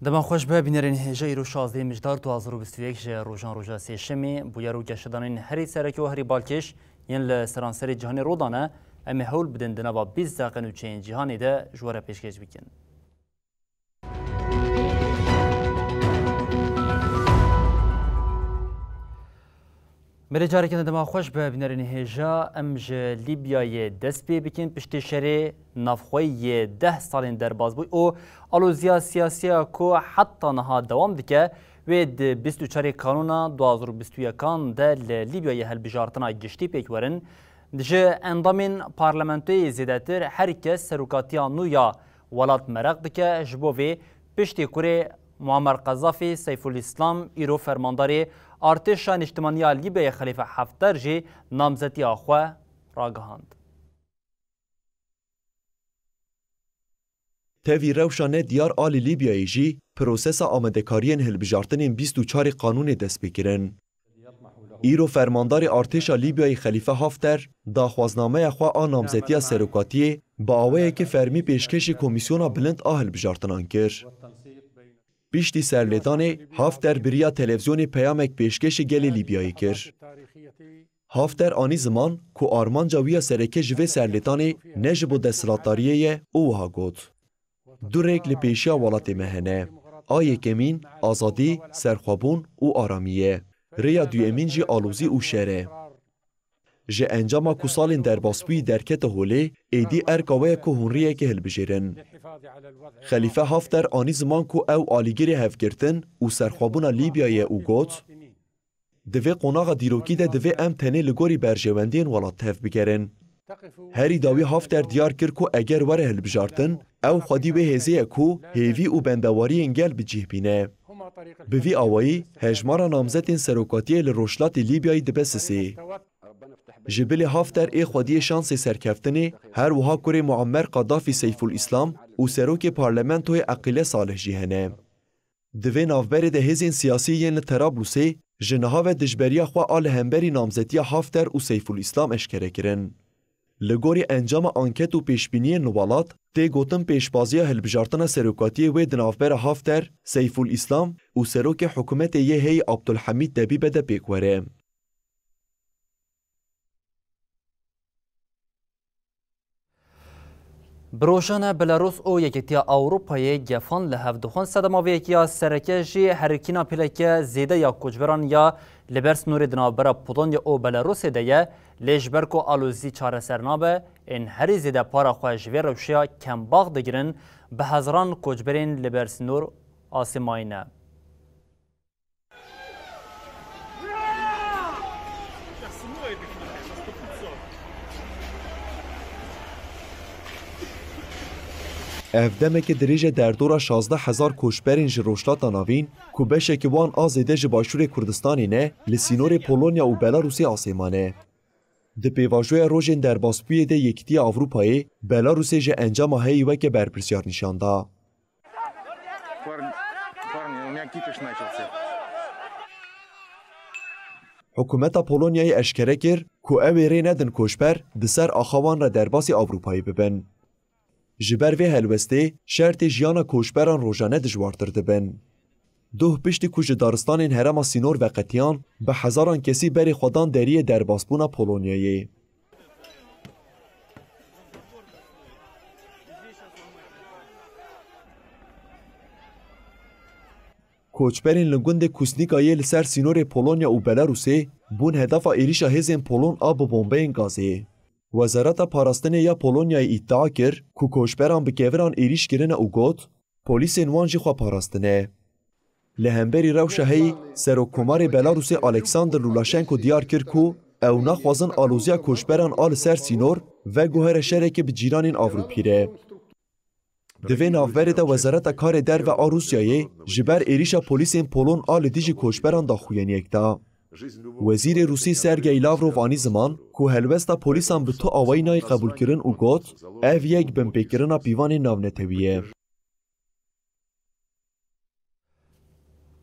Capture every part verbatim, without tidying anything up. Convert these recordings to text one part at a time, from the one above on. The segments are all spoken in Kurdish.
Dema xweş be, bînerên hêja, îro şazdehê Mijdar du hazar û bîst û yek ji rojan roja sêşemê, bûyer û geşedanên herî sereke û herî balkêş yên li seranserê cîhanê rû dane, em ê hewl bidin di nava bîst deqe nûçeyên cîhanê de ji we re pêşkêş bikin. Belê, careke din dema xweş be, bînerên hêja. Em ji Lîbyayê dest pê bikin. Piştî şerê navxweyî yê deh salên derbasbûyî û aloziya siyasî ya ku heta niha dewam dike, wê di bîst û çarê Kanûna du hazar û bîst û yekan de li Lîbyayê hilbijartina giştî pêk werin. Ji endamên parlamentoyê zêdetir her kes serokatiya nû ya welat meraq dike. Ji bo vê, piştî kurê Muammer Qezafî, Seyful Îslam, îro fermandarê Artêşa Nîştimanî ya Lîbyayê Xelîfe Hafter jî namzetiya xwe ragihand. Tevî rewşa ne diyar a li Lîbyayê jî prosesa amadekariyên hilbijartinên bîst û çarê Qanûnê dest pê kirin. Îro fermandarê artêşa Lîbyayê Xelîfe Hafter daxwaznameya xwe a namzetiya serokatiyê bi awayekî fermî pêşkêşî Komîsyona Bilind a Hilbijartinan kir. Piştî serlêdanê, Hafter bi riya televîzyonê peyamek pêşkêşî gelê Lîbyayê kir. Hafter anî ziman ku armanca wî ya sereke ji vê serlêdanê ne ji bo desthilatdariyê ye û wiha got: "Du rêk li pêşiya welatê me hene. A yekemîn azadî, serxwebûn û aramî ye. Rêya duyemîn jî alozî û şer e." Ji encama ku salên derbasbûyî derkete holê, êdî erka we ye ku hûn riyekê hilbijêrin. Xelîfe Hafter anî ziman ku ew alîgirê hevgirtin û serxwebûna Lîbyayê ye û got: "Di vê qonaxa dîrokî de divê em tenê li gorî berjewendiyên welat tevbigerin." Herî dawî Hafter diyar kir ku eger were hilbijartin, ew xwedî wê hêzê ye ku hêvî û bendewariyên gel bi cih bîne. Bi vî awayî, hejmara namzetên serokatiyê li rojhilatê Lîbyayê dibe sisê. Ji bilî Hafter ê xwediyê şansê serkeftinê, her wiha kurê Muammer Qadafî Seyful Îslam û serokê parlamentoyê Eqîle Salih jî hene. Di vê navberê de hêzên siyasî yên li Terablusê ji niha ve dijberiya xwe a li hemberî namzetiya Hafter û Seyful Îslam eşkere kirin. Li gorî encama anket û pêşbîniyên li welat, tê gotin pêşbaziya hilbijartina serokatiyê wê di navbera Hafter, Seyful Îslam û serokê hikûmetê yê heyî Abdulhamîd Debîbe de pêk were. Bi rojane Belarus û Yekîtiya Ewropayê gefan li hev dixwin. Sedema vê yekê ya sereke jî herikîna pîleke zêde ya koçberan ya li ber sînorê di navbera Polonya û Belarusê de ye, lê ji ber ku alozî çareser nabe, ên herî zêde para xwe ji vê rewşeya kemax digirin, bi hezaran koçberên li ber sînor asê mayî ne. Ev demeke dirêj e derdora şazdeh hezar koçberên ji Rojhilata Navîn, ku beşekî wan a zêde ji Başûrê Kurdistanê ne, li sînorê Polonya û Belarusê asê mane. Di pêvajoya rojên derbasbûyê de Yekîtiya Ewropayê Belarusê ji encama heyî weke berpirsyar nîşan da. Парни, парни, у меня кипиш начался. Hikûmeta Polonyayê eşkere kir ku ew ê rê nedin koçber di ser axa wan re derbasî Ewropayê bibin. Ji ber vê helwestê şertê jiyana koçberan rojane dijwartir dibin. Doh piştî ku ji daristanên herêma sînor veqetiyan, bi hezaran kesî berê xwe dan deriyê derbasbûna Polonyayê. Koçberên li gundê Kusnîka yê li ser sînorê Polonya û Belarusê bûn hedefa êrîşa hêzên polon a bi bombeyên gazê. Wezareta Parastinê ya Polonyayê îdia kir ku koçberan bi keviran êrîş kirine û got, polîsên wan jî xwe parastine. Li hemberî rewşa heyî, Serokkomarê Belarusê Alexander Lukashenko diyar kir ku ew naxwazin aloziya koçberan a li ser sînor veguhere şerekê bi cîranên Ewropî re. Di vê navberê de Wezareta Karê Derve a Rûsyayê ji ber êrîşa polîsên Polon a li dijî koçberan daxuyaniyek da. Wezîrê Rûsî Sergey Lavrov anî ziman ku helwesta polîsan bi tu awayî nayê qebûlkirin û got, ev yek binpêkirina pîvanên navnetewî ye.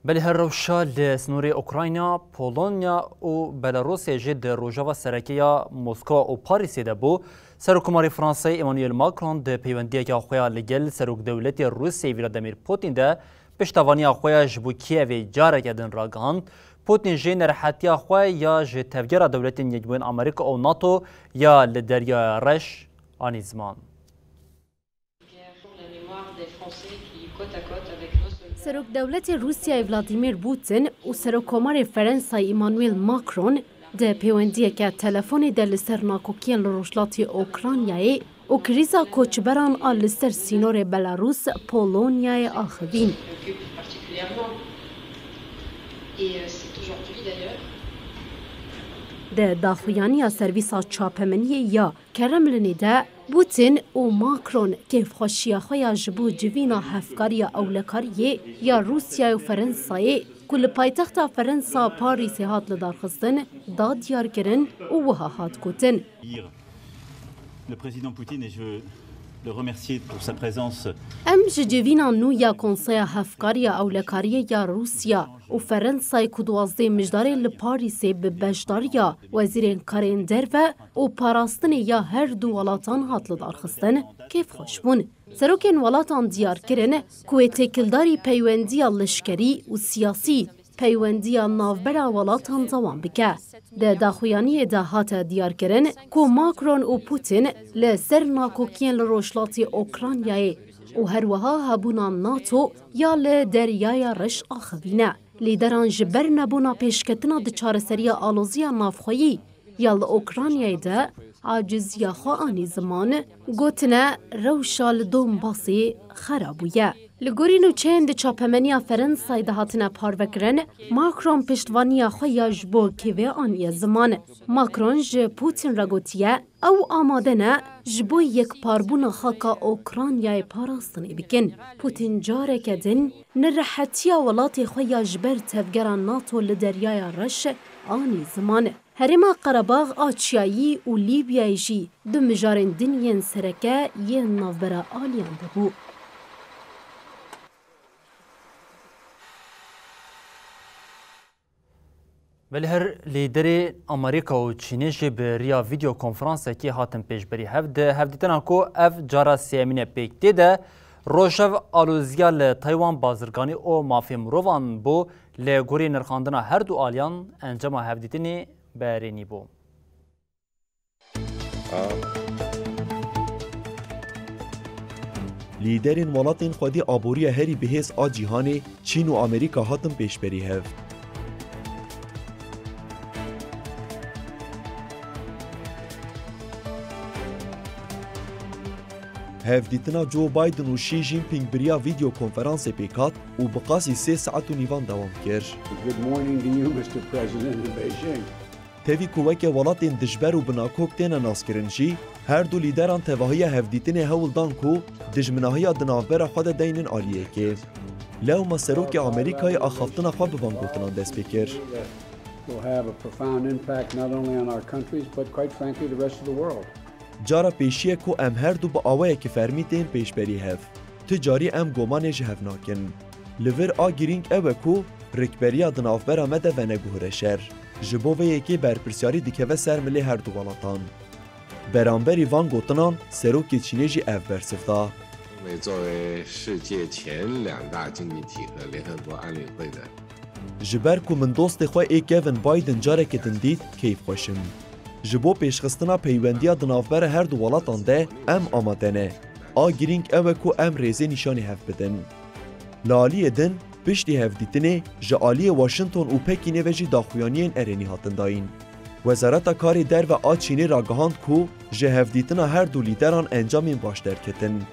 Belê her rewşa li sînorê Ukrayna, Polonya û Belarusê jî di rojeva sereke ya Moskwa û Parîsê de bû. Serokkomarê Fransayê Emmanuel Macron di peywendiyeke xwe ya li gel Serokdewletê Rûsyayê Vladimir Putin de piştevaniya xwe ya ji bo Kîevê careke din ragihand. Putin jî nerehetiya xwe ya ji tevgera Dewletên Yekbûyî Amerîka û nato ya li Deryaya Reş anî ziman. Serokdewletê Rûsyayê Vladimir Putin û Serokkomarê Ferensayê Emmanuel Macron di pêwendiyeke telefonê de li ser nakokiyên li rojhilatê Ukraynayê û krîza koçberan a li ser sînorê Belarûs, Polonyayê axivîn. Di daxuyaniya servîsa çapemeniyê ya Kremlinê de Putin û Macron kêfxweşiya xwe ya ji bo civîna hevkariya ewlekariyê ya Rûsyayê û Ferensayê ku li paytexta Ferensa Parîsê hat lidarxistin, da diyarkirin û wiha hat gotin. Le président Poutine, et je veux le remercier pour sa présence. Em ji civîna nû ya Konseya Hevkariya Ewlekariyê ya Rûsya û Ferensayê ku duwazdeh Mijdarê li Parîsê bi beşdariya Wezîrên Karên Derve û Parastinê ya her du welatan hat lidarxistin, kêfxweş bûn. Serokên welatan diyar kirin ku wê têkildarî peywendiya leşkerî û siyasî peywendiya navbera welatan dewam bike. Di daxuyaniyê de hate diyarkirin ku Macron û Putin li ser nakokiyên li rojhilatê Ukraynayê û her wiha hebûna nato ya li Deryaya Reş axivîne. Lîderan ji ber nebûna pêşketina di çareseriya aloziya navxweyî ya li Ukraynayê de aciziya xwe anî ziman, gotine rewşa li Donbasê xera bûye. Li gorî nûçeyên di çapemeniya Ferensayê de hatine parvekirin, Macron piştvaniya xwe ya ji bo Kîevê aniye ziman. Macron ji Putin re gotiye, ew amade ne ji bo yekparbûna xaka Ukraynayê parastinê bikin. Putin careke din nerehetiya welatê xwe ya ji ber tevgera nato li Deryaya Reş anî ziman. Herêma Qerebax a Çiyayî û Lîbyayê jî du mijarên din yên sereke yên navbera aliyan de bû. Belê her lîderê Amerîka û Çînê jî bi riya vîdeo konferansekê hatin pêşberî hev. Di hevdîtina ku ev cara sêyemîn e pêk tê de, rojev aloziya li Taywan, bazirganî û mafê mirovan bû. Li gorî nirxandina her du aliyan, encama hevdîtinê bi erênî bû. Lîderên welatên xwedî aboriya herî bihêz a cîhanê, Çîn û Amerîka hatin pêşberî hev. Hevdîtina Joe Biden û Xi Jinping bi riya vîdeo konferansê pêk hat û bi qasî sê saet û nîvan dewam kir. Good morning to you, Mister President, in Beijing. Tevî ku weke welatên dijber û bi nakok têne naskirin jî, her du lîderan tevahiya hevdîtinê hewl dan ku dijminahiya di navbera xwe de deynin aliyekê. Lewma serokê Amerîkayê axaftina xwe bi van gotinan dest pê kir. Will have a profound impact not only on our countries, but quite frankly, the rest of the world. Cara pêşî ye ku em her du bi awayekî fermî tên pêşberî hev. Tu carî em gomanê ji hev nakin. Li vir a girîng ew e ku rikberiya di navbera me de veneguhire şer. Ji bo vê yekê berpirsyarî dikeve ser milê her du welatan. Beramberî van gotinan, serokê Çînê jî ev bersiv da. 作为世界前两大经济体和联合国安理会的 Ji ber ku min dostê xwe ê Kevin Biden careke din dît, keyfxweş im. Ji bo pêşxistina peywendiya di navbera her du welatan de em amade ne. A girîng ew e ku em rêzê nîşanî hev bidin. Li aliyê din, piştî hevdîtinê ji aliyê Washington û Pekînê ve jî daxuyaniyên erênî hatin dayîn. Wezareta Karê Derve a Çînê ragihand ku ji hevdîtina her du lîderan encamên baş derketin.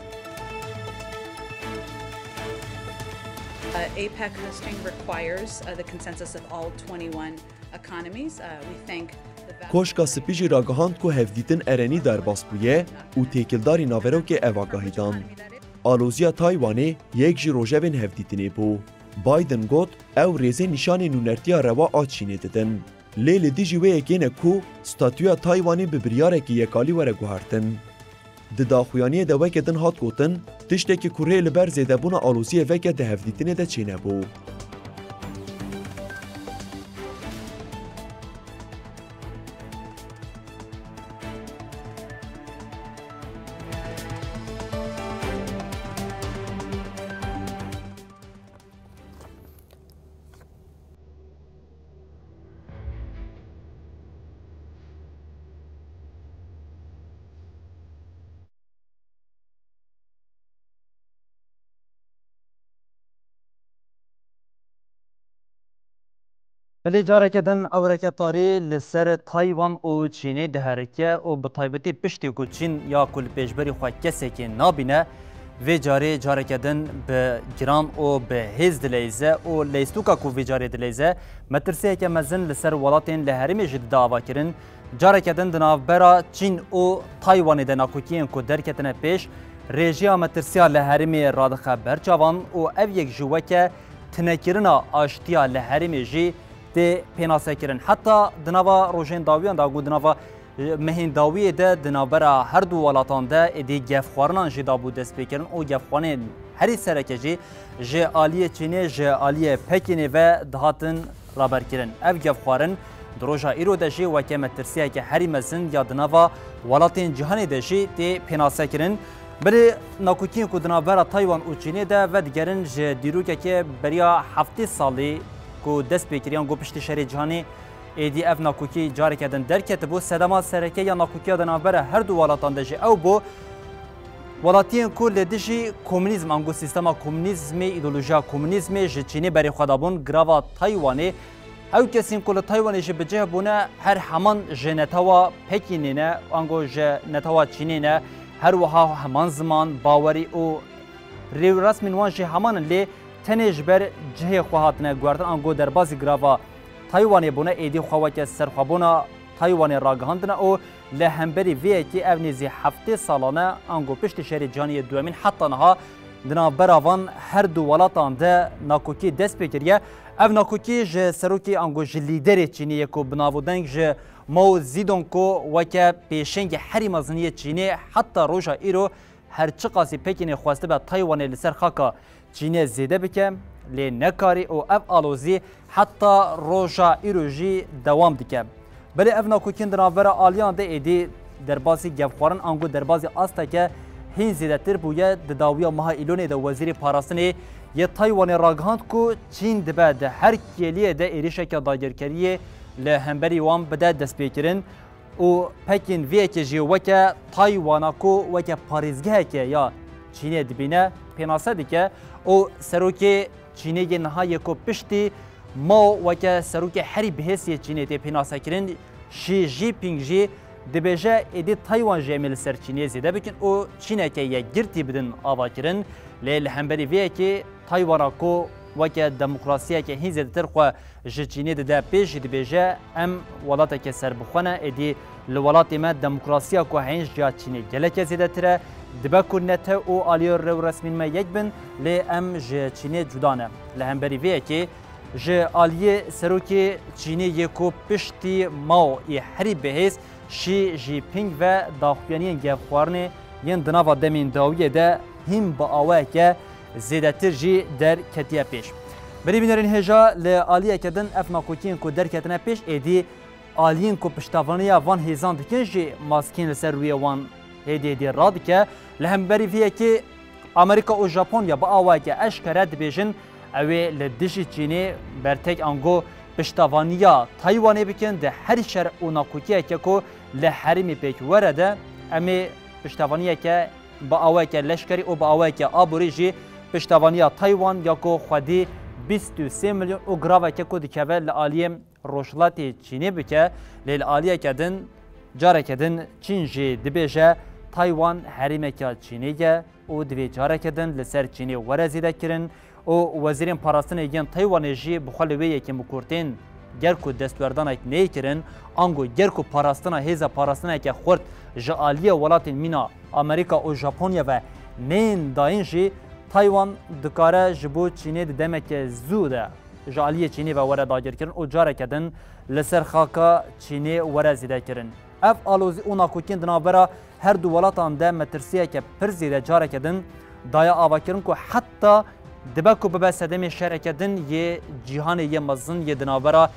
Uh, APEC hosting requires uh, the consensus of all twenty-one economies. Uh, we thank the vast Koşka Spî jî ragihand ku hevdîtin erênî derbas bûye û têkildarî naverokê ev agahî dan. Aloziya Taywanê yek ji rojevên hevdîtinê bû. Biden got, ew rêzê nîşanê nûnertiya rewa a Çînê didin. Lê li dijî wê yekê ne ku statûya Taywanê bi biryarekî yekalî were guhertin. Di daxuyaniyê de weke din hat gotin, tiştekî ku rê li ber zêdebûna aloziyê veke di hevdîtinê de çênebû. Belê careke din ewreke tarî li ser Taywan û Çînê diherike û bi taybetî piştî ku Çîn ya ku li pêşberî xwe kesekê nabîne, vê carê careke din bi giran û bi hêz dileyze û leystoka ku vê carê dileyze metirsiyeke mezin li ser welatên li herêmê jî dide avakirin. Careke din di navbera Çîn û Taywanê de nakokiyên ku derketine pêş, rêjeya metirsiya li herêmê radixe ber çavan û ev yek ji weke tinekirina aştiya li herêmê jî tê pênasekirin. Heta di nava rojên dawiyan de, ango di nava, e, mehên dawiyê de di navbera her du welatan de êdî gefxwarinan jî dabû destpêkirin û gefxwarinên herî sereke jî ji aliyê Çînê, ji aliyê Pekînê ve dihatin raberkirin. Ev gefxwarin di roja îro de jî weke metirsiyeke herî mezin ya di nava welatên cîhanê de jî tê pênasekirin. Belê nakokiyên ku di navbera Taywan û Çînê de vedigerin ji dîrokeke beriya heftê salî ku dest pê kiriyan, ku piştî şerê cîhanê êdî ev nakokî careke din derketibû. Sedema sereke ya nakokiya di navbera her du welatan de jî ew bû, welatiyên ku li dijî komunîzm, ango sîstema komunîzmê, îdeolojiya komunîzmê ji Çînê berê xwe dabûn, girava Taywanê. Ew kesên ku li Taywanê jî bi cih bûne, her heman ji netewa Pekînê ne, ango ji netewa Çînê ne, her wiha heman ziman, bawerî û rêwresmên wan jî heman in, lê tenê ji ber cihê xwe hatine guhertin, ango derbasî girava Taywanê bûne, êdî xwe weke serxwebûna Taywanê ragihandine û li hemberî vê yekê ev nêzî heftê salan e, ango piştî şerê cîhanî yê duyemîn heta niha di navbera van her du welatan de nakokî dest pê kiriye. Ev nakokî ji serokê ango ji lîderê Çînê yê ku bi nav û deng ji Mao Zedong ku weke pêşengê herî mezin yê Çînê heta roja îro her çiqasî Pekînê xwestibe Taywanê li ser xaka Çînê zêde bike, lê nekarî û ev alozî heta roja îro jî dewam dike. Belê ev nakokîn di navbera aliyan de êdî derbasî gefxwarin ango derbasî asteke hîn zêdetir bûye. Di dawiya meha Îlonê de Wezîrê Parastinê yê Taywanê ragihand ku Çîn dibe di her kêliyê de êrişeke dagirkeriyê li hemberî wan bide destpêkirin. Û Pekîn vê yekê jî weke Taywana ku weke parêzgeheke ya Çînê dibîne, pênase dike û serokê Çînê yê niha yê ku piştî Mao weke serokê herî bihêz yê Çînê tê pênasekirin, Xi Jinping jî dibêje, êdî Taywan jî em ê li ser Çînê zêde bikin û Çîneke yekgirtî bidin avakirin. Lê li hemberî vê yekê Taywana ku weke demokrasiyeke hîn zêdetir xwe ji Çînê dide pêş jî dibêje, em welateke serbixwe ne, êdî li welatê me demokrasiya ku heyîn ji ya Çînê geleke zêdetir e. Dibe ku netew û aliyê rêwresmîn me yek bin, lê em ji Çînê cuda ne. Li hemberî vê yekê ji aliyê serokê Çînê yê ku piştî Mao yê herî bihêz Xi Jinping ve daxuyaniyên gefxwarinê yên di nava demên dawiyê de hîn bi awayeke zêdetir jî derketiye pêş. Berî bînerên hêja, li aliyeke din ev nakokiyên ku derketine pêş êdî aliyên ku piştevaniya van hêzan dikin jî maskên li ser rûyê wan hêdî hêdî radike. Li hemberî vê yekê Amerîka û Japonya bi awayeke eşkere dibêjin, ew ê li dijî Çînê bertek ango piştevaniya Taywanê bikin. Di her şer û nakokiyeke ku li herêmê pêk were de, em ê piştevaniyeke bi awayeke leşkerî û bi awayeke aborî jî piştevaniya Taywan ya ku xwedî bîst û sê milyon û giraveke ku dikeve li aliyê Rojhilatê Çînê bike, lê li aliyeke din, careke din Çîn jî dibêje Taywan herêmeke Çînê ye û divê careke din li ser Çînê were zêdekirin û wezîrên parastinê yên Taywanê jî bi xwe li wê yekê mikurtên ger ku destwerdanek neyê kirin, ango ger ku parastina hêza parastineke xurt ji aliyê welatên mîna Amerîka û Japonya ve Nên dayîn jî Taywan dikare ji bo Çînê di demeke zû de ji aliyê Çînê ve were dagirkirin û careke din li ser xaka Çînê were zêdekirin. Ev alozî û nakokîn di navbera her du welatan de metirsiyeke pir zêde careke din daye avakirin ku heta dibe ku bibe sedemê şereke din yê cîhanê yê mezin yê di navbera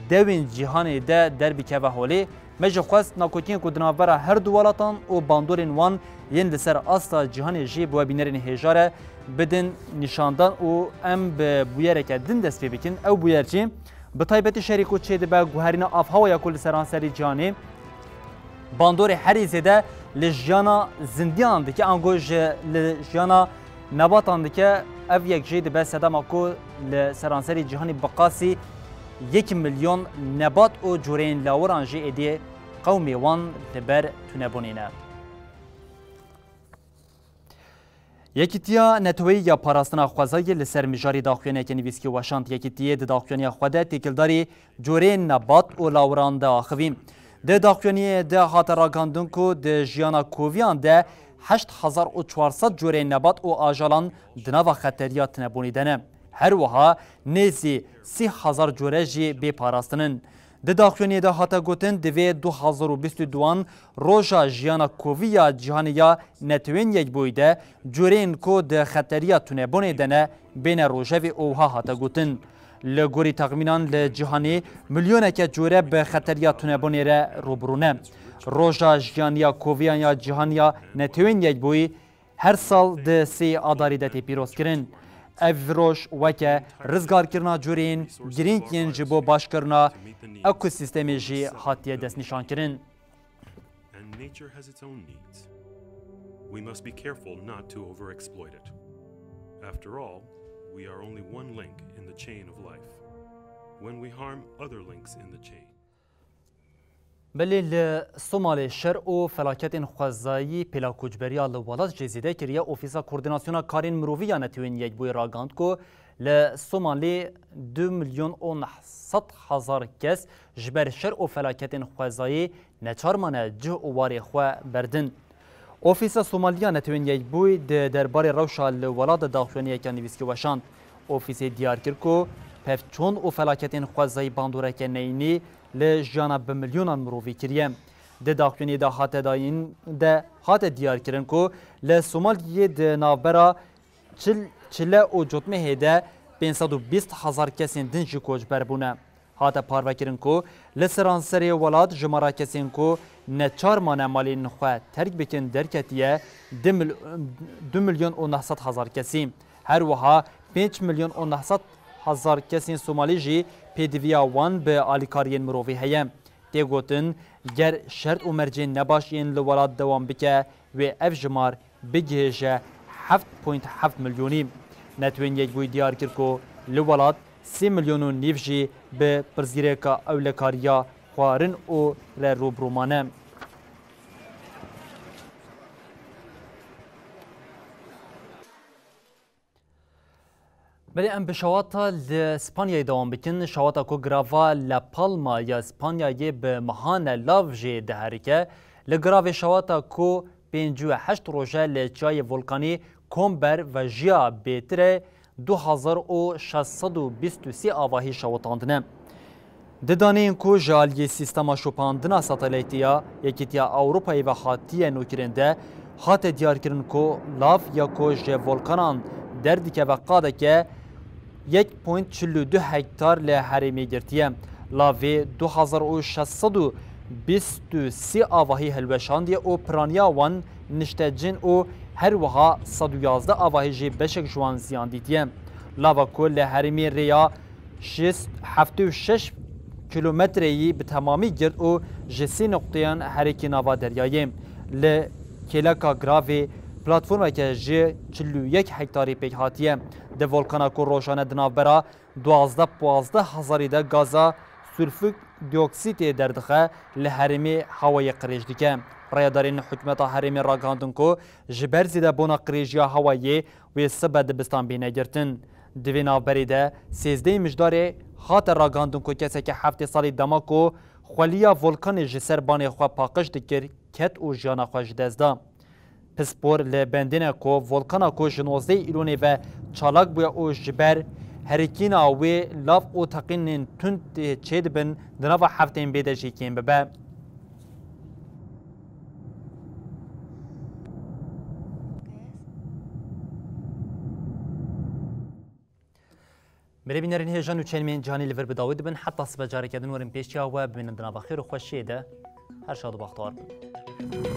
dewên cîhanê de derbikeve holê. Me jî xwest nakokiyên ku di navbera her du welatan û bandorên wan yên li ser asta cîhanê jî bi we bînerên hêja re bidin nîşandan û em bi bûyereke din dest pê bikin. Ew bûyer jî bi taybetî şerî ku çêdibe guherîna avhewaya ku li seranserî cîhanê bandorê herî zêde li jiyana zindiyan dike, ango ji li jiyana nebatan dike. Ev yek jî dibe sedema ku li seranserî cîhanê bi qasî yek milyon nebat û cureyên lawiran jî êdî qewmê wan li ber tunebûnê ne. Yekîtiya Neteweyî ya Parastina Xwezayê li ser mijarê daxuyaniyeke nivîskî weşand. Yekîtiyê di daxuyaniya xwe de têkildarî cureyên nebat û lawiran de axivî. Di daxuyaniyê de hate ragihandin ku di jiyana koviyan de heşt hezar û çar sed cureyên nebat û ajalan di nava xeteriya tunebûnê de ne. Her wiha nêzî sî hezar cure jî bê parastin in. Di daxuyaniyê de hate gotin, divê du hezar û bîst û duan roja jiyana kovî ya cîhanê ya Netewên Yekbûyî de cureyên ku di xeteriya tunebûnê de ne bêne rojevê û wiha hate gotin. Li gorî texmînan li cîhanê milyoneke cure bi xeteriya tunebûnê re rûbirû ne. Roja jiyaniya koviyan ya cîhaniya Netewên Yekbûyî her sal di sê Adarî de tê pîrozkirin. Ev roj weke rizgarkirina cureyên girîng yên ji bo başkirina ekosîstemê jî hatiye destnîşankirin. And nature has its own needs. We must be careful not to overexploit it. After all, we are only one link in the chain of life. When we harm other links in the chain, Belê li Somalê şer û felaketên xwezayî pêla koçberiya li welat jê zêde kiriye. Ofîsa Koordînasyona Karên Mirovî ya Netewên Yekbûyî ragihand ku li Somalê du milyon û neh sed hezar kes ji ber şer û felaketên xwezayî neçar mane cih û warê xwe berdin. Ofîsa Somaliya Netewên Yekbûyî di derbarê rewşa li welat de daxuyaniyeke nivîskî weşand. Ofîsê diyar kir ku pevçûn û felaketên xwezayî bandoreke neyînî li jiyana bi milyonan mirovî kiriye. Di daxuyaniyê de hate dayîn de hate diyarkirin ku li Somaliyê di navbera çil, çile û cotmehê de pênc sed û bîst hezar kesên din jî koçber bûne. Hate parvekirin ku li seranserê welat jimara kesên ku neçar mane malên xwe terk bikin derketiye du mil-, du milyon û neh sed hezar kesî. Her wiha pênc milyon û neh sed hezar kesên Somalî jî pêdiviya wan bi alîkariyên mirovî heye. Tê gotin, ger şert û mercên nebaş yên li welat dewam bike, wê ev jimar bigihêje heft point heft milyonî. Netewên Yekbûyî diyar kir ku li welat sê milyon û nîv jî bi pirsgirêka ewlekariya xwarin û re rûbirû mane. Belê em bi şewata li Spanyayê dewam bikin. Şewata ku girava La Palma ya Spanyayê bi mehane lav jê diherike. Li giravê şewata ku pêncî û heşt roje li çiyayê volkanî Komber vejiya bêtir e, du hezar û şeş sed û bîst û sê avahî şewitandine. Di daneyên ku ji aliyê sîstema şopandina satelîtî ya Yekîtiya Ewropayê ve hatiye nûkirin de, hate diyarkirin ku lav ya ku ji volkanan derdikeve qadeke yek point çil û du hektar li herêmê girtiye. Lavê du hezar û şeş sed û bîst û sê avahî hilweşandiye û piraniya wan niştecin û her wiha sed û yazdeh avahî jî beşek ji wan ziyan dîtiye. Lava ku li herêmê rêya şêst, heftê û şeş kîlometreyî bi temamî girt û ji sê noqteyan herikî nava deryayê. Li kêleka giravê platformeke ji çil û yek hektarî pêk hatiye. Di volkana ku rojane di navbera duwazdeh pazdeh hezarî de gaza sulfur dioksîtê derdixe, li herêmê hewayê qirêj dike. Rayedarên hikûmeta herêmê ragihandin ku ji ber zêdebûna qirêjiya hewayê wê sibe dibistan bîne girtin. Di vê navberê de sêzdehê mijdarê hate ragihandin ku keseke heftê salî dema ku xweliya volkanê ji ser banê xwe paqij dikir, ket û jiyana xwe ji dest da. Pispor li bendê ne ku volkana ku ji nozdeh Îlonê ve çalak bûye û ji ber herikîna wê lav û teqînên tund tê çêdibin, di nava heftên bê de jî kêm bibe. Belê bînerên hêja, nûçeyên me yên cîhanî li vir bi dawî dibin. Heta sibe careke din werin pêşiya we, bimînin di nava xêr û xweşiyê de. Her şad û bextewar bin.